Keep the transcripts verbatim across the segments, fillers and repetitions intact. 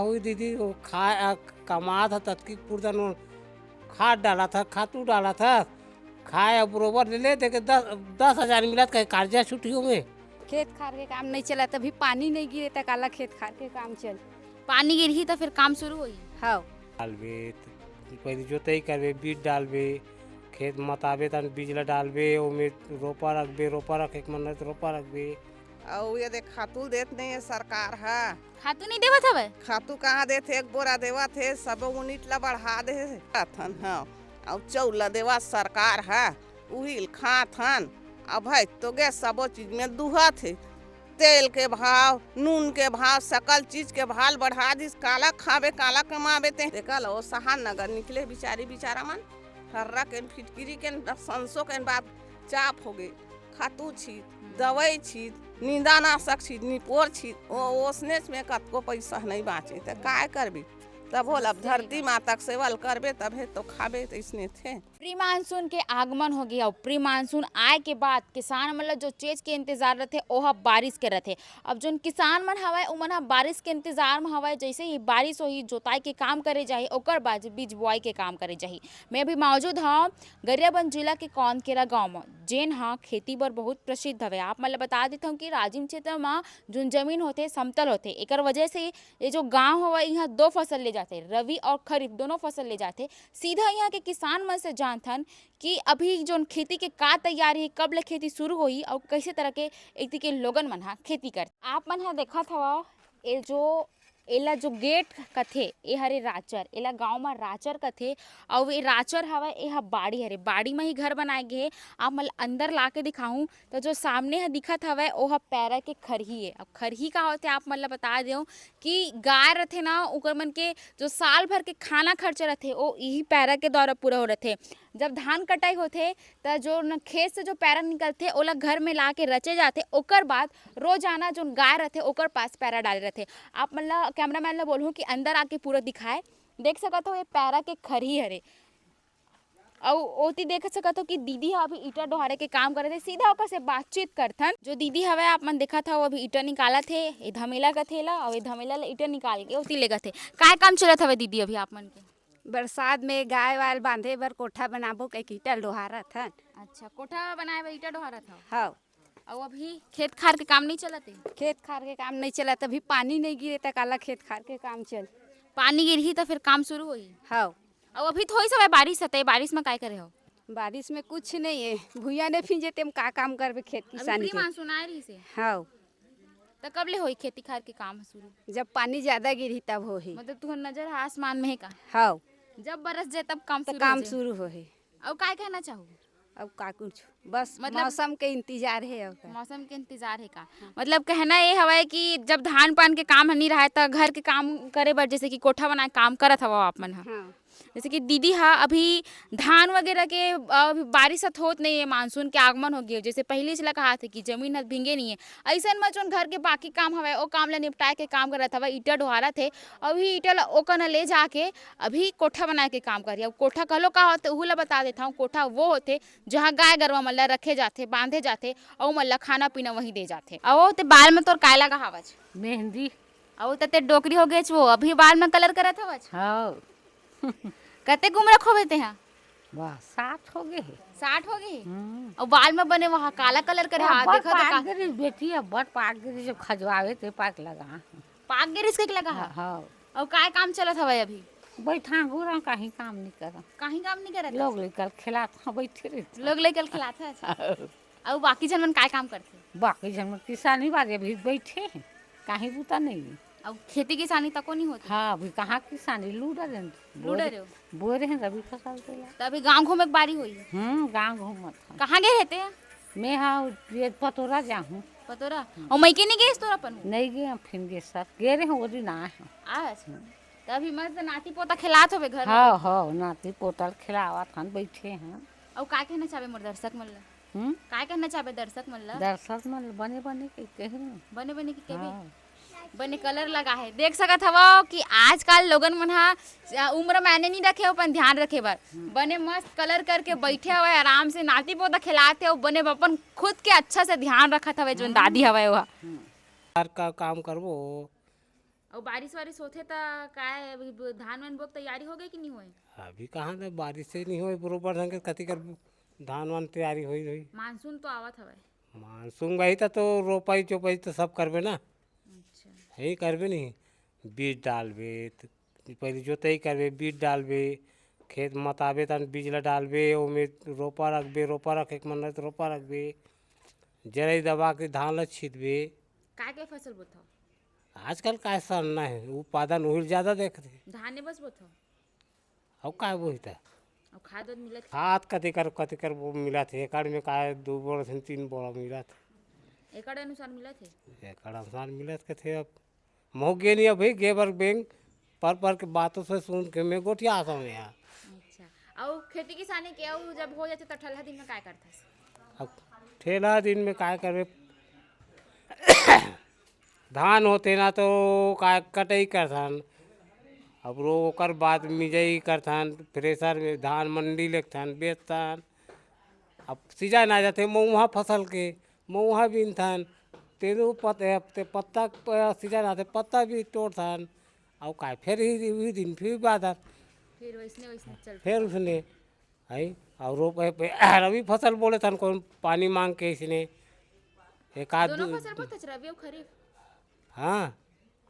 कोई दीदी वो खाए, आ, कमात ह ततकी पुरदन वो खाद डालत ह, खातू डालत ह, खाए अब बरोबर ले ले, देखे दस, दस हजार मिलत, कहे कर्जा छुट्टी हो में। खेत खार के काम नहीं चला, तभी पानी नहीं गिरे, त काला खेत खार के काम चल। पानी गिरही त फिर काम शुरू होई। हाँ। डालबे, त पहले जोतई करबे, बीज डालबे, खेत मताबे, तन बीज ला डालबे, ओमे रोपा रखबे, रोपा रखे के मन रहे त रोपा रखबे। अउ ये दे खातू देत नहीं है सरकार ह। खातू नहीं देवत हवे? खातू कहाँ देत हे? एक बोरा देवत हे, सबो यूनिट ला बढ़ा दे हे। खाथन, हाँ। अउ चौल ला देवत सरकार ह, उही ल खाथन। अब है तो गैस सबो चीज में दुहत हे। तेल के भाव, नून के भाव, सकल चीज के भाव बढ़ा दिस। काला खाबे, काला कमाबे ते? देखा लो, सहान नगर निकले बिचारी बिचारा मन, हर्रा के, फिटकिरी के, सरसों के बात चाप हो गए। खातू छीत, दवाई छीत, निंदानाशक छीत, निपोर छीत, ओ, ओसनेच में कतको पैसा नहीं बाँचे, त काय करबे? तब बोल, अब धरती माता के सेवा ल करबे, तभे तो खाबे, त इसने थे। प्री मानसून के आगमन हो गया। प्री मानसून आए के बाद किसान मन ल जो चीज के इंतजार रहथे, ओह बारिश के रहथे। अब जोन किसान मन हवय, उमन ह बारिश के इंतजार म हवय। जैसे ही बारिश होही, जोताई के काम करे जाही, ओकर बाद बीज बुआई के काम करे जाही। मैं अभी मौजूद हौं गरियाबंद जिला के कौनकेरा गांव म, जेन ह खेती बर बहुत प्रसिद्ध हवय। आप मन ल बता देथौं कि राजिम क्षेत्र म जोन जमीन होथे, समतल होथे, एकर वजह से ये जो गांव हवय, इहां दो फसल ले जाथे, रबी और खरीफ दोनों फसल ले जाथे। सीधा इहां के किसान मन से जानथन कि अभी जोन खेती के का तैयारी हे, कब ले खेती शुरू होही और कैसे तरह के एती के लोगन मन ह खेती करथे। आप मन ह देखत हवव, ये जो एला जो गेट कथे, ए हरे राचर, एला गांव म राचर कथे। अउ ए राचर हवय, ए ह बाड़ी हरे, बाड़ी म ही घर बनाए गे हे। आप मन ल अंदर ला के दिखाहूं, त जो सामने ह दिखत हवय, ओ ह पैरा के खरही ए। अब खरही का होथे, आप मन ल बता देव कि गाय रथे ना, ओकर मन के जो साल भर के खाना खर्चा रथे, ओ इही पैरा के द्वारा पूरा हो रथे। जब धान कटाई होथे, त जो न खेत से जो पैरा निकलथे, ओला घर में ला के रचे जाथे। ओकर बाद रोजाना जोन गाय रथे, ओकर पास पैरा डाले रथे। आप मन ला, कैमरामैन ला बोलहूं कि अंदर आके पूरा दिखाए। देख सकत हो, ये पैरा के खरही हरे। अउ ओती देख सकत हो कि दीदी ह अभी ईटा डोहारे के काम करत हे। सीधा ओकर से बातचीत करथन। जो दीदी हवय, आप मन देखत हव, अभी ईटा निकालत हे। ये धमेला कथे ला, अउ ये धमेला ले ईटा निकाल के ओती लेगत हे। काय काम चलत हवय दीदी अभी आप मन के? बरसात में गाय वाल बांधे बर कोठा बनाबो कहिके ईटा डोहारत हन। अच्छा, कोठा बनाए बर ईटा डोहारत हव? हव। अउ अभी खेत खार के काम नहीं चलत हे? खेत खार के काम नहीं चलत, अभी पानी नहीं गिरे त काला खेत खार के काम चल। पानी गिरही त फिर काम शुरू होही? हव। अउ अभी थोड़ी समय बारिश हते, बारिश में काय करे हो? बारिश में कुछ नहीं है, भुइया नहीं भींजे तेम का काम करबे खेत अभी किसानी प्री के? मानसून आए रहिस हे? हव। त कब ले होही खेती खार के काम ह शुरू? जब पानी ज्यादा गिरही तब होही। मतलब तुहर नजर ह आसमान में हे का? हव। जब बरस जाए तब काम त शुरू हो काम जाए? शुरू होही। अउ काय कहना चाहू? अब का कुछ, बस मतलब मौसम के इंतजार है। अब का? मौसम के इंतजार है का? हाँ। मतलब कहना ये हवय कि जब धान पान के काम ह नी रहय, त घर के काम करे बर, जैसे कि कोठा बनाए काम करत हवव आप मन ह। हाँ। जैसे कि दीदी ह अभी धान वगैरह के, अ, अभी बारिश ह होत नहीं है, मानसून के आगमन हो गए, जैसे पहली चला कहा थे कि जमीन ह भींगे नहीं है, अइसन म जोन घर के बाकी काम हवय, ओ काम ल निपटाए के काम करत हवय, ईंटा डोहारत हे। अभी ईंटा ल ओकर न ले जाके अभी कोठा बनाए के काम करही। अब कोठा कहलो का होथे, उहू ल बता देथव। कोठा वो होथे, जहाँ गाय गरवा मन ल रखे जाथे, बांधे जाथे, अउ मन ल खाना पीना वहीं दे जाथे। अउ ते बाल में तोर काय लगा हवच? मेहंदी। अउ त ते डोकरी हो गेच वो, अभी बाल में कलर करत हवच? हाँ। कतेक उम्र खोबे तेहा? वाह, साठ हो गए हे। साठ हो गए हे? हम्म। अउ बाल में बने वहाँ काला कलर करे, अब हाँ, बड़ देखा तो पाक का? गिरिस बेटी, अब बड़ पाक गिरिस, जब खजवावे ते पाक लगा। पाक गिरिस के लगा हाँ, है? हाँ। अउ काय काम चलत हवय अभी? बैठा गोरा, कहीं काम नहीं करा। कहीं काम नहीं करत? लोग लेकर खिलात, हाँ, बैठे रहते। लोग लेकर खिलात है, अच्छा। अउ बाकी झन मन काय काम करथे? बाकी झन मन किसानी बारे अभी बैठे हैं, कहीं बूता नहीं है। अउ खेती किसानी तको नहीं होती? हाँ, अभी कहाँ किसानी, लूडर हैं। लूडर हो? बोए रहे हैं रबी फसल तेला। त अभी गाँव घूमे के बारी होई? हम्म, गाँव घूमत हन। कहाँ गए रहते हैं? मैं हाँ, ये पतोरा जाहूँ। पतोरा? हम्म। अउ मइके नहीं गए तोर अपन? नहीं गए, फिर गए सब। गए रहे, वो दिन आए हैं। आज? हम्म। त अभी मस्त नाती पोता खिलात होबे घर में? हाँ, हाँ, नाती पोता खिलावत हन, बैठे हैं। अउ का कहना चाहबे मोर दर्शक मन ला? हम्म? काय कहना चाहबे दर्शक मन ला? दर्शक मन ल बने बने के कहे न। बने बने के कहे? हाँ। बने कलर लगा है। देख सकत हवव कि आजकल लोगन मन ह, अ, उम्र मायने नहीं रखे, अपन ध्यान रखे बर। हम्म। बने मस्त कलर करके बैठे हवय, आराम से नाती पोता खिलात हे, अउ बने अपन खुद के अच्छा से ध्यान रखत हवय, जोन हम्म। दादी हवय ओहा। हम्म। हर का काम करबो, अउ बारिश वारिश होथे त काय अभी ब-, धान वान बोक तैयारी हो गई कि नहीं होए? अभी कहाँ त बारिश से नहीं होए, बरोबर ढंग के कति कर धान वान तैयारी होई रही। मानसून तो आवत हवय। मानसून भाई त तो रोपाई चोपाई तो सब करबे ना। अच्छा। यही करबे नहीं, बीज डालबे त पहले जोतई करबे, बीज डालबे, खेत मताबे तन बीज ला डालबे, ओमे रोपा रखबे, रोपा रखे के मन रहे त रोपा रखबे, जरई दबा के धान ला छीतबे। काय काय फसल बोथव? आजकल काय सरना हे, उत्पादन उही ल ज्यादा देखथे। धाने बस बोथव? अउ काय बोही त? अउ खाद वाद मिलत हे? खाद कति कर, कति कर वो मिलत हे, एकड़ में काय दू बोरा से तीन बोरा मिलत। एकड़ अनुसार मिलत हे? एकड़ अनुसार मिलत कथे अब। महू गे नहीं अभी, गे बर बेंग पर पर के बातों से सुन के मैं गोठिया आसा हूँ यहाँ। अच्छा, अउ खेती किसानी के अउ जब हो जाथे त ठल्हा दिन में काय करथस? अब ठेला दिन में काय करबे? धान होथे ना तो काय कटई करथन, अब रो ओकर बाद मिजई करथन, थ्रेसर में धान मंडी लेगथन, बेचथन। अब सीजन आ जाथे मउहा फसल के, मउहा बीनथन, तेनो पत-, ते पत्ता प-, सीजन आथे, पत्ता भी तोड़थन, अउ काय, फेर ही, उही दिन फिर बादर। फिर वैसने, वैसने चलथे। फेर उसने, है, अउ रो-, पे, पे, रबी फसल बोले थन, कौन पानी मांग के इसने, एक आध दोनों दू-, फसल बोलते रबी अउ खरीफ? हाँ।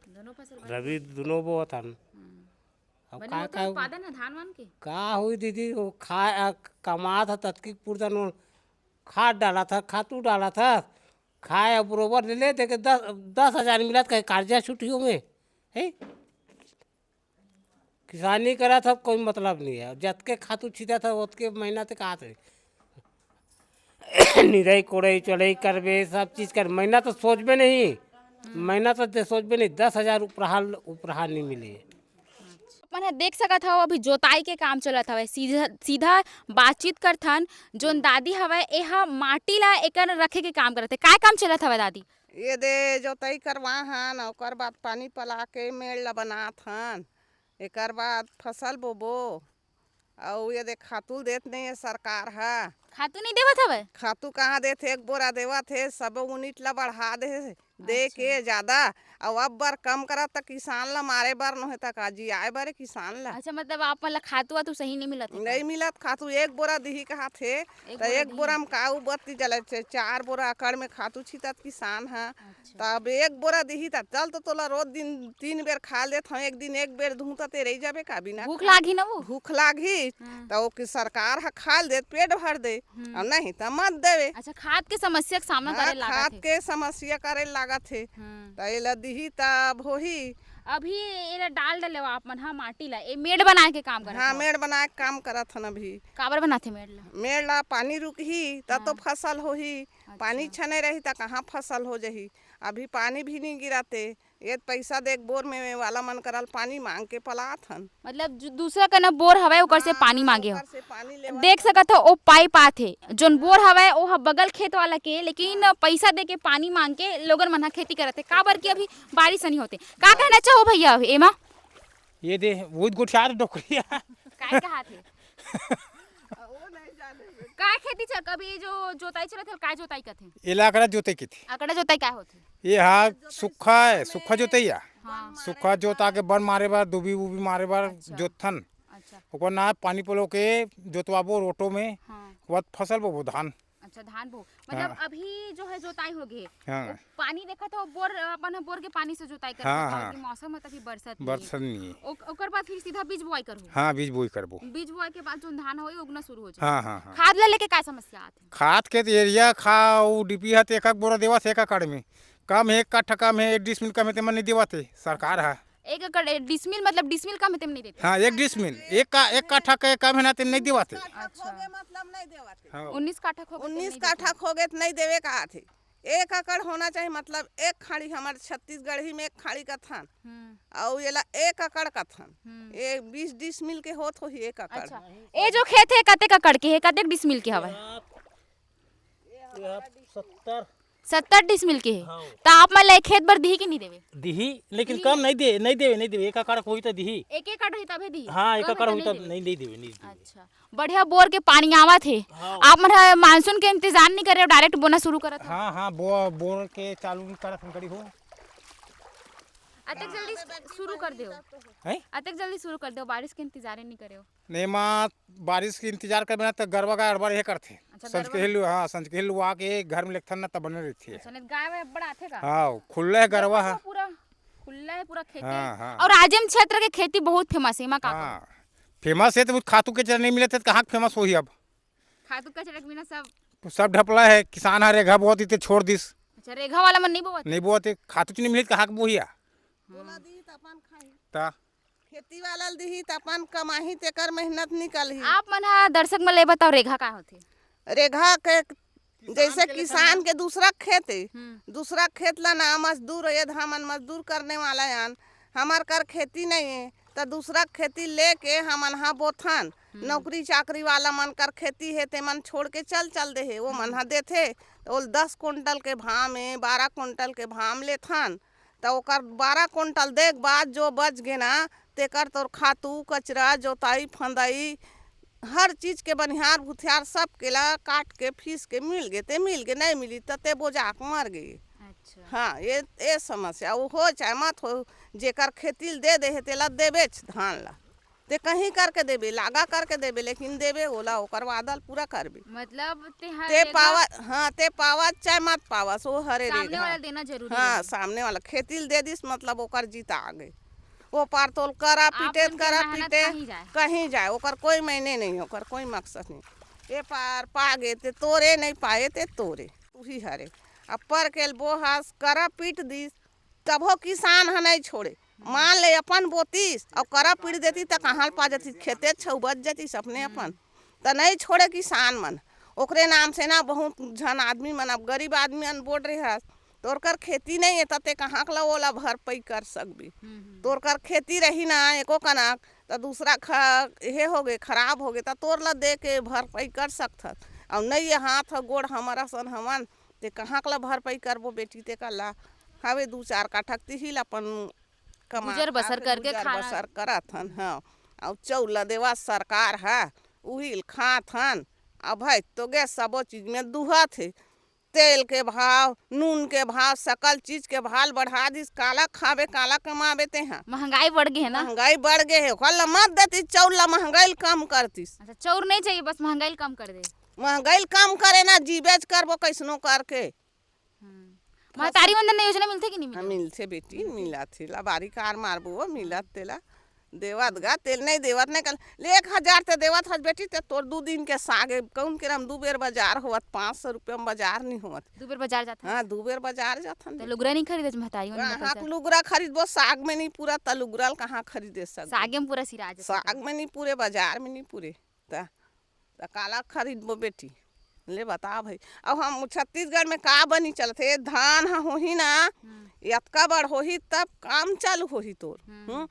दोनों फसल बोलते? रबी दोनों बोथन। हम्म। अब बने का, होथे का उत्पादन ह धान वान के? का होई दीदी, वो खा, आ, कमात ह ततकी पुरतन वो खाद डालत ह, खातू डालत ह, खाए अब बरोबर ले ले, देके दस, दस हजार मिलत, कहे कर्जा छुट्टी होंगे, है? किसानी करत ह, कोई मतलब नहीं है, जतके खातू छीतत ह, ओतके मेहनत खात है। निरई कोड़ई चलई करबे, सब चीज कर, महीना तो सोचबे नहीं, महीना तो दे सोचबे नहीं, दस हजार उपराहा, उपराहा नहीं मिले। अपन ह देख सकत हव, अभी जोताई के काम चलत हवय। सीधा, सीधा बातचीत करथन, जोन दादी हवय, एहा माटी ला एकर रखे के काम करत हे। काय काम चलत हवय दादी? ये दे जोताई करवा हन, ओकर बाद पानी पला के मेड़ ला बनात हन, एकर बाद फसल बोबो। अउ ये दे खातू देत नहीं है सरकार ह। खातू नहीं देवत हवय? खातू कहाँ देत हे, एक बोरा देवत हे, सब यूनिट ला बढ़ा दे, दे अच्छा। के ज्यादा। अउ अब बर कम करत त किसान ला मारे बर नोहे त का जियाए बर हे किसान ला। अच्छा, मतलब आप मन ला खातू वातू सही नहीं मिलत हे का? नहीं मिलत खातू, एक बोरा दिही कहात हे, एक त बोरा एक दिही? बोरा में का उ बत्ती जले छे, चार बोरा एकड़ में खातू छीतत किसान ह। अच्छा। त अब एक बोरा दिही त चल, तो तोला रोज दिन तीन बेर खा लेत हव, एक दिन एक बेर दूहूं त ते रहि जाबे का बिना भूख खाए? लागही ना वो? भूख लागही। हाँ। त वो कि सरकार ह खा ले, पेट भर दे, हम्म। अउ नहीं त मत देवे। अच्छा, खाद के समस्या के सामना हाँ, करे लागत खाद हे। के समस्या करे लागत हे। हम्म। त एला दिही तब होही। अभी एला डाल डले हो आप मन, हाँ, माटी ला, ए मेड़ बनाए के काम करत हाँ, हो? मेड़ बनाए के काम करत हन अभी। काबर बनाथे मेड़ ला? मेड़ ला पानी रुकही, त तो हाँ। फसल होही। अच्छा। पानी छने रही, त कहाँ फसल हो जही? अभी पानी भी नहीं गिराते, ये पैसा दे के बोर में वाला मन करल पानी मांग के पलात हन। मतलब, जो दूसरा कना बोर हवय, ओकर से हाँ, पानी मांगे हो। ओकर से पानी लेवत देख हन। सकत हो, ओ पाइप आत हे, जोन बोर हवय, ओ ह बगल खेत वाला के, लेकिन हाँ। पैसा दे के पानी मांग के लोगन मन ह खेती करत हे, काबर कि अभी बारिश नहीं होते। का कहना चाहो भैया एमा? ये दे, वो गोठियार डोकरिया। काय कहात हे? काय खेती चल, कभी जो जोताई चलत हे, काय जोताई कथे? एला अकड़ा जोते कथे। अकड़ा जोताई काय होथे? ये हा सुक्खा है, सुक्खा जोतई है। हाँ। सुक्खा जोता के बन मारे बर, दुबी उबी मारे बर अच्छा। जोतथन। अच्छा। ओकर ना पानी पलो के जोतवाबो रोटो में, हाँ। ओकर बाद फसल बोबो धान। अच्छा, धान बोहू। मतलब हाँ। अभी जो है जोताई हो गई है, हाँ। वो पानी देखत हो, बोर, अपन बोर के पानी से जोताई करत हाँ, हो, हाँ। काहे कि मौसम में तभी बरसत नहीं है। बरसत नहीं है। ओ-, ओकर बाद फिर सीधा बीज बुआई करहु। हाँ, बीज बुआई करबो। बीज बुआई के बाद जो धान होई, उगना शुरू हो जाए। हाँ, हाँ, हाँ। खाद ला लेके का समस्या आथे? खाद के तो यूरिया खा, वो डीपी हा तो एक एक बोरा देवत हे एक एकड़ में। कम है, एक कट्ठा कम है, एक डिसमिल कम है, तेमन नहीं देवत हे, सरकार हा। एक एकड़, ए, डिसमिल, मतलब डिसमिल कम है, तेम नहीं देते? हाँ, एक डिसमिल, एक का, एक कट्ठा के कम है ना, तेम नहीं देवत हे। अच्छा। मतलब नहीं देवत हे। हाँ। उन्नीस काठा खो गए, उन्नीस काठा खो गए तो नहीं देवे का आथे। एक एकड़ होना चाहिए, मतलब एक खाड़ी, हमारे छत्तीसगढ़ी में एक खाड़ी कथन। हम्म। अउ एला एक एकड़ कथन। हम्म। ये बीस डिसमिल के होत होही एक एकड़। अच्छा। ये जो खेत है, कतेक एकड़ के है, कतेक डिसमिल के हवय? ये आप सत्तर। सत्तर डिसमिल के हे। हाँ। त आप मन ला एक खेत बर दिही कि नहीं देवे? दिही, लेकिन दिही। कम नहीं दे, नहीं देवे, नहीं देवे। एक एकड़ होई त दिही। एक एकड़ होई तभे दिही। हाँ, एक कम एकड़ होई तब नहीं देवे। नहीं, नहीं देवे, नहीं देवे। अच्छा, बढ़िया बोर के पानी आवत हे। हाँ। आप मन ह मानसून के इंतजार नहीं करे, डायरेक्ट बोना शुरू करत हो। हाँ, हाँ, बो-, बोर के चालू नहीं करत हम करी हो। अतेक जल्दी शुरू कर देव। हैं? अतेक जल्दी शुरू कर देव, बारिश के इंतजारे नहीं करेव। नहीं माँ, बारिश के इंतजार करबे ना त गरवा का अड़बड़ हे करथे। अच्छा, संझ के गरवा। ही लु-, हाँ, संझ के ही लुआ के घर में लेगथन ना, तब बने रहिथे। अच्छा, नहीं गाय वाय बड़ा आथे का? हाँ, खुल्ला हे गरवा, गरवा हाँ। पूरा खुल्ला हे, पूरा खेती। हाँ, हाँ। और राजेम क्षेत्र के खेती बहुत famous हे, एमा का हाँ, famous हे, तो खातू के चलते नहीं मिलत हे, त कहाँ के famous होही अब? खातू कचरा के बिना सब सब ढपला हे, किसान ह रेघा बोवत हे ते छोड़ दिस। अच्छा, रेघा वाला मन नहीं बोवत? नहीं बोवत हे, खातू च नहीं मिलत, कहाँ के बोही आ? ओला दी त अपन खाही। ता? खेती वाला ल दिही त अपन कमाही, तेकर मेहनत निकलही। आप मन ह दर्शक मन ले बताओ, रेघा का होथे? रेघा के जैसे किसान के दूसरा खेत हे, हम्म। दूसरा खेत ला ना मजदूर, ये धामन मजदूर करने वाला यान, हमर कर खेती नहीं हे, त दूसरा खेती लेके हमन हा बोथन। हम्म। नौकरी चाकरी वाला मन कर खेती हे, ते मन छोड़ के चल, चल दे हे, वो मन हम्म। हा देथे, त ओल दस कुंटल के भाव में, बारह कुंटल के भाव में लेथन, त ओकर बारह कुंटल दे के बाद जो बच गे ना, तेकर तोर खातू, कचरा, जोताई, फंदाई, हर चीज के बनिहार भुथियार सब के ला काट के, फीस के मिल गे ते मिल गे, नहीं मिली त ते बोजा के मर गे। अच्छा। हाँ, ये, ये समस्या, वो हो चाहे मत हो, जेकर खेती ल दे दे हे, तेला देबेच धान ला। ते कहीं करके देबे, लागा करके देबे, लेकिन देबे ओला, ओकर वादा ल पूरा करबे। मतलब ते हर ते रेघा पावा, हाँ, ते पावा चाहे मत पावा, सो हरे सामने रेघा। वाला देना जरूरी हाँ, हे। सामने वाला खेती ल दे दिस, मतलब ओकर जीत आ गे। वो पार तोल करा आप पीटे, मन के करा मेहनत पीटे, कहीं जाए। कहीं जाए, ओकर कोई मायने नहीं, ओकर कोई मकसद नहीं। ए पार पा गे ते तोरे, नहीं पाए ते तोरे, उही हरे। अब पर के ल बोहस, करा पीट दिस, तभो किसान ह नहीं छोड़े। मान ले अपन बोतीस, अउ करा पीट देती त कहाँ ल पा जाती, खेते छउबच जाती अपने हम्म। अपन। त नहीं छोड़े किसान मन। ओकरे नाम से ना बहुत झन आदमी मन, अब गरीब आदमी मन बोल रहे हस, तोर कर खेती नहीं हे, त ते कहाँ के ला ओला भरपाई कर सकबी? हम्म, हम्म। तोर कर खेती रही ना एको कनक, त दूसरा ख-, हे हो गे, खराब हो गे, त तोर ला दे के भरपाई कर सकथस। अउ नहीं ये हाथ ह गोड़ हमर असन हवन, ते कहाँ के ला भरपाई करबो बेटी, ते कर ला हवे दू चार काठा तिही ला अपन कमा गुजर बसर खा के करके गुजर खा बसर करत हन, हम्म। हाँ। अउ चउर ला देवा सरकार ह, उही ल खात हन। अब भाई तो गैस सबो चीज में दुहत हे, तेल के भाव, नून के भाव, सकल चीज के भाव बढ़ा दिस, काला खाबे, काला कमाबे तेहा। महंगाई बढ़ गे हे ना? महंगाई बढ़ गे हे, ओकर ला मत देती, चउर ला महंगाई ल कम करतिस। अच्छा, चउर नहीं चाहिए, बस महंगाई ल कम कर दे। महंगाई ल कम करे ना, जीबेच करबो कैसनो करके। हम्म। महतारी वंदना योजना मिलथे कि नहीं हाँ, मिलथे? मिलथे बेटी, मिलथे। मिलत हे ला, बारी कार मारबो, वो मिलत तेला। देवत गा, तेल नहीं देवत नहीं कल। ले एक हजार ते देवत हस बेटी, ते तोर दू दिन के साग हे, कौन के हम दू बेर बाजार होवत, पाँच सौ रुपया में बाजार नहीं होवत। दू बेर बाजार जाथन? हाँ, दू बेर बाजार जाथन त बेटी। लुगरा नहीं खरीदे महतारी वंदना हाँ, पैसा? लुगरा खरीदबो, साग में नहीं पूरा, त लुगरा ल कहाँ खरीदे सकबो? सागे में पूरा सिरा जाथे। साग में नहीं पूरे, बाजार में नहीं पूरे। त, त काला खरीदबो बेटी? ले बता भाई। अब हम छत्तीसगढ़ में का बनी चलत हे, धान ह होही ना, हम्म। अतका बड़ होही तब काम चालू होही तोर। हम्म। हम्म?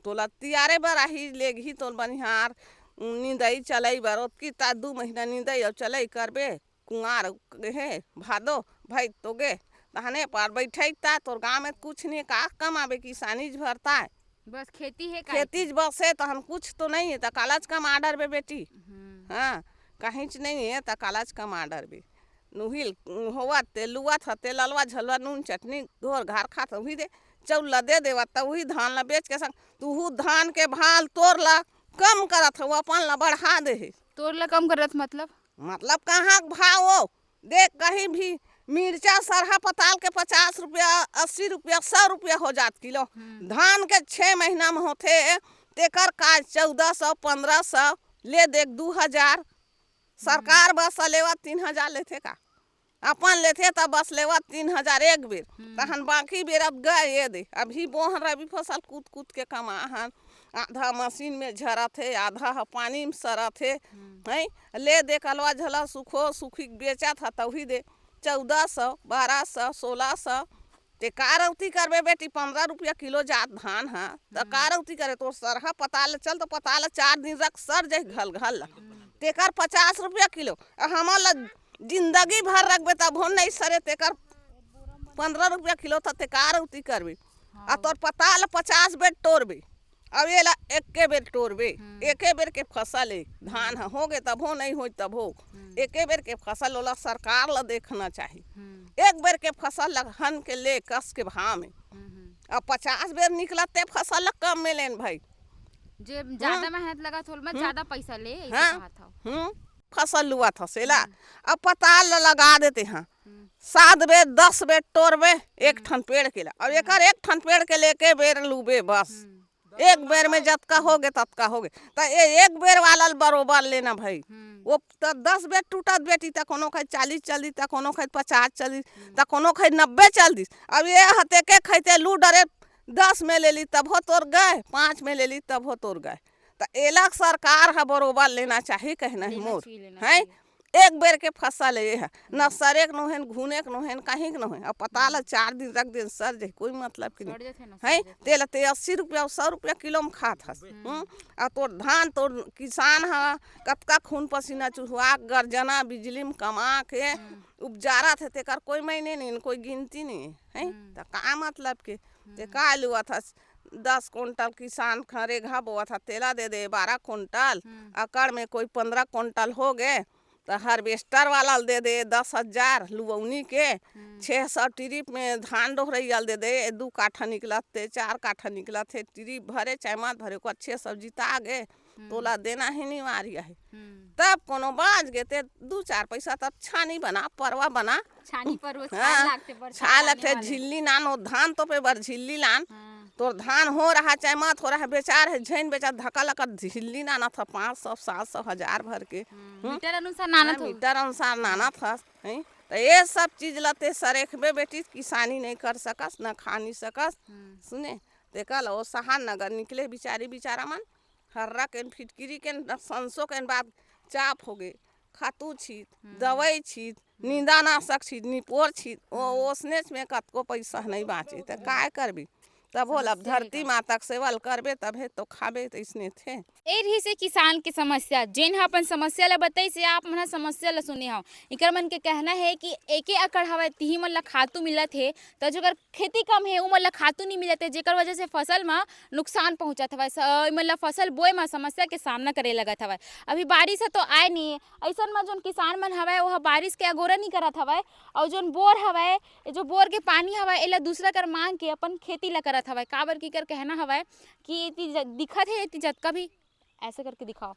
तोला तियारे बर आही, लेगही तोर बनिहार, निंदई चलई बर, ओतकी ता दू महीना निंदई अउ चलई करबे, कुंवार हे, भादो, भाई तो गे, तहने पर बैठई ता तोर गाँव में कुछ नहीं, का कमाबे, किसानी च भरता है। बस खेती हे का? खेती च बस हे, तहन कुछ तो नहीं हे, त कालाच कमा डरबे बेटी। हम्म। हाँ, कहींच नहीं हे, त कालाच कमा डरबे। नुहिल होवत ते, लुवत ह ते, ललवा झलवा नून चटनी घोर घार खात, उही दे, चउर ला दे देवत, त उही धान ला बेच के संग, तुहू धान के भाल तोर ला कम करत हव, अपन ला बढ़ा दे हे। तोर ला कम करत मतलब? मतलब कहाँ के भाव हो? देख, कहीं भी मिर्चा सरहा पताल के पचास रुपया, अस्सी रुपया, सौ रुपया हो जात किलो। हम्म। धान के छह महीना में होथे, तेकर का चौदह सौ, पन्द्रह सौ, ले देख, दू हजार। सरकार बस लेवा तीन हजार लेथे का? अपन लेथे त बस लेवा तीन हजार एक बेर। हम्म। तहन बाकी बेर अब गए ये दे। अभी बोहन रबी फसल कूद कूद के कमा हन। आधा मशीन में झरत हे, आधा ह पानी में सरत हे। हम्म। हैं? ले दे कलवा झला सुखो सुखी बेचत ह तौही दे। चौदह सौ, बारह सौ, सोलह सौ। ते का रौती करबे बेटी, पन्द्रह रुपया किलो जात धान ह, त हम्म। का रौती करे? तोर सरहा पताल चल, त पताल चार दिन रख, सर जाही घल घल ला। हम्म। तेकर पचास रुपया किलो, आ हमन ला जिंदगी भर रखबे, तभो नहीं सरे, तेकर पन्द्रह रुपया किलो, त ते का रौती करबे? आ हाँ। तोर पताल पचास बेर टोरबे, अब एला एके बेर टोरबे, हम्म। एके बेर के फसल ए, धान ह होगे तभो, नहीं होय तभो, हम्म। एके बेर के फसल, ओला सरकार ला देखना चाही। हम्म। एक बेर के फसल ला हन के ले कस के भाव में। हम्म, हम्म। अब पचास बेर निकलत ते फसल ल कम में लेन भाई। जे ज्यादा हम्म। मेहनत लगत होल में हम्म। ज्यादा पैसा ले, ऐसे हाँ। कहत हव। हम्म, फसल लुवत हस एला। हम्म। अब पताल ल लगा देते हैं। हम्म। सात बेर, दस बेर टोरबे एक हम्म। ठन पेड़ के ला। अब हम्म। एकर एक ठन पेड़ के लेके बेर लूबे बस। हम्म। एक बेर में जतका होगे, ततका होगे। त ए एक बेर वाला ल बरोबर लेना भाई। हम्म। वो त दस बेर टूटत बेटी, त कोनो खाई चालीस चल दिस, त कोनो खाई पचास चल दिस, हम्म। त कोनो खाई नब्बे चल दिस। अब ए हते के खैते लू डरे, दस में ले ली तभो तोर गए, पाँच में ले ली तभो तोर गए। त एला सरकार ह बरोबर लेना चाही कहना ही लेना मोर। चाहिए, लेना हैं? चाहिए। एक बेर के फसल ए ह, न हम्म। सरे के नोहेन, घुने के नोहेन, कहीं के नोहेन। अब पताल ल हम्म। चार दिन रख देन, सर जाही, कोई मतलब के सड़ नहीं। जाथे ना, हैं? सड़ जाथे। तेला ते अस्सी रुपया अउ सौ रुपया किलो में खात हस। हम्म। हम्म? आ तोर धान, तोर किसान ह कतका खून पसीना चुहवा के, गर्जना बिजली में कमा के हम्म। उपजारत हे, तेकर कोई मायने नहीं, कोई गिनती नहीं है। हम्म। त का मतलब के? ते हम्म। का लुवत हस? दस कुंटल किसान खरेघा बोवत ह, तेला दे दे बारह कुंटल, हम्म। अकड़ में कोई पन्द्रह कुंटल हो गे, त हार्वेस्टर वाला ल दे दे दस हजार लुवौनी के, हम्म। छह सौ ट्रिप में धान डोहरैया ल दे दे, दू काठा निकलत ते चार काठा निकलत हे, ट्रिप भरे चाहे मत भरे, ओकर छह सौ जिता गे, हम्म। तोला देना ही अनिवार्य हे। हम्म। तब कोनो बाँच गे ते दू चार पैसा तब छानी बना, परवा बना, छानी परवा हाँ, छाय लागथे, बरसात छाय आने लागथे, वाले। झिल्ली लान, ओ धान तोपे बर झिल्ली लान। हाँ। तोर धान हो रहा चाहे मत हो रहा, बेचार हे, झैन बेचार, धक्का लकर झिल्ली लानत ह, पाँच सौ, सात सौ, हजार भर के। हम्म, हम्म? मीटर अनुसार लानत हाँ, हो। मीटर अनुसार लानत हस, हैं? त ए सब चीज ल ते सरेखबे बेटी, किसानी नहीं कर सकस, न खा नहीं सकस। हम्म। सुने, तेकर ल ओ सहार नगर निकले बिचारी बिचारा मन, हर्रा के न फिटकिरी के न संसो के न बाद चाप होगे, खातू छीत, हम्म। दवाई छीत, हम्म। निंदानाशक छीत, निपोर छीत, ओ, हम्म। ओसनेच में कतको पैसा नहीं बाँचे, त हम्म। काय करबी? तब बोल, अब समस्या हे धरती का? माता के सेवा ल करबे, तभे तो खाबे, त इसने थे। ए रहिस हे किसान के समस्या, जेन ह अपन समस्या ल बताइस हे, आप मन ह समस्या ल सुने हव। इकर मन के कहना हे कि एके अकड़ हवय, तिही मन ल खातू मिलत हे, त जेकर खेती कम हे, उमन ल खातू नइ मिलत हे, जेकर वजह से फसल म नुकसान पहुंचत हवय। स-, इमन ल फसल बोए म समस्या के सामना करे लगत हवय। अभी बारिश ह तो आय नइ हे, अइसन म जोन किसान मन हवय, ओह बारिश के अगोरा नइ करत हवय, अउ जोन बोर हवय, ए जो बोर के पानी हवय, एला दूसरा कर मांग के अपन खेती ल करत हवय। काबर कि कर कहना हवय कि एती ज-, दिखत हे, एती जतका भी ऐसे करके दिखाओ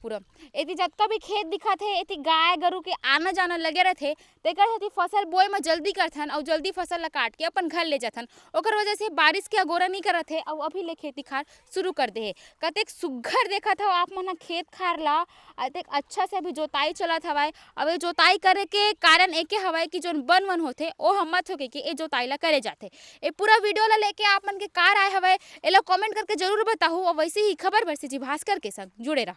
पूरा। एती जतका भी खेत दिखत हे, एती गाय गरु के आना जाना लगे रथे, तेकर सेती फसल बोए म जल्दी करथन अउ जल्दी फसल ला काट के अपन घर ले जाथन। ओकर वजह से बारिश के अगोरा नइ करत हे अउ अभी ले खेती खार शुरू कर दे हे। कतेक सुग्घर देखत हव आप मन ह खेत खार ला, अतेक अच्छा से अभी जोताई चलत हवय। अब ए जोताई करे के कारण एके हवय कि जोन बन वन होथे, ओ ह मत होके के ए जोताई ला करे जाथे। ए पूरा वीडियो ला लेके आप मन के का राय हवय, एला comment करके जरूर बताहू। अउ वैसे ही खबर बर से जी भास्कर के संग जुड़े रहू।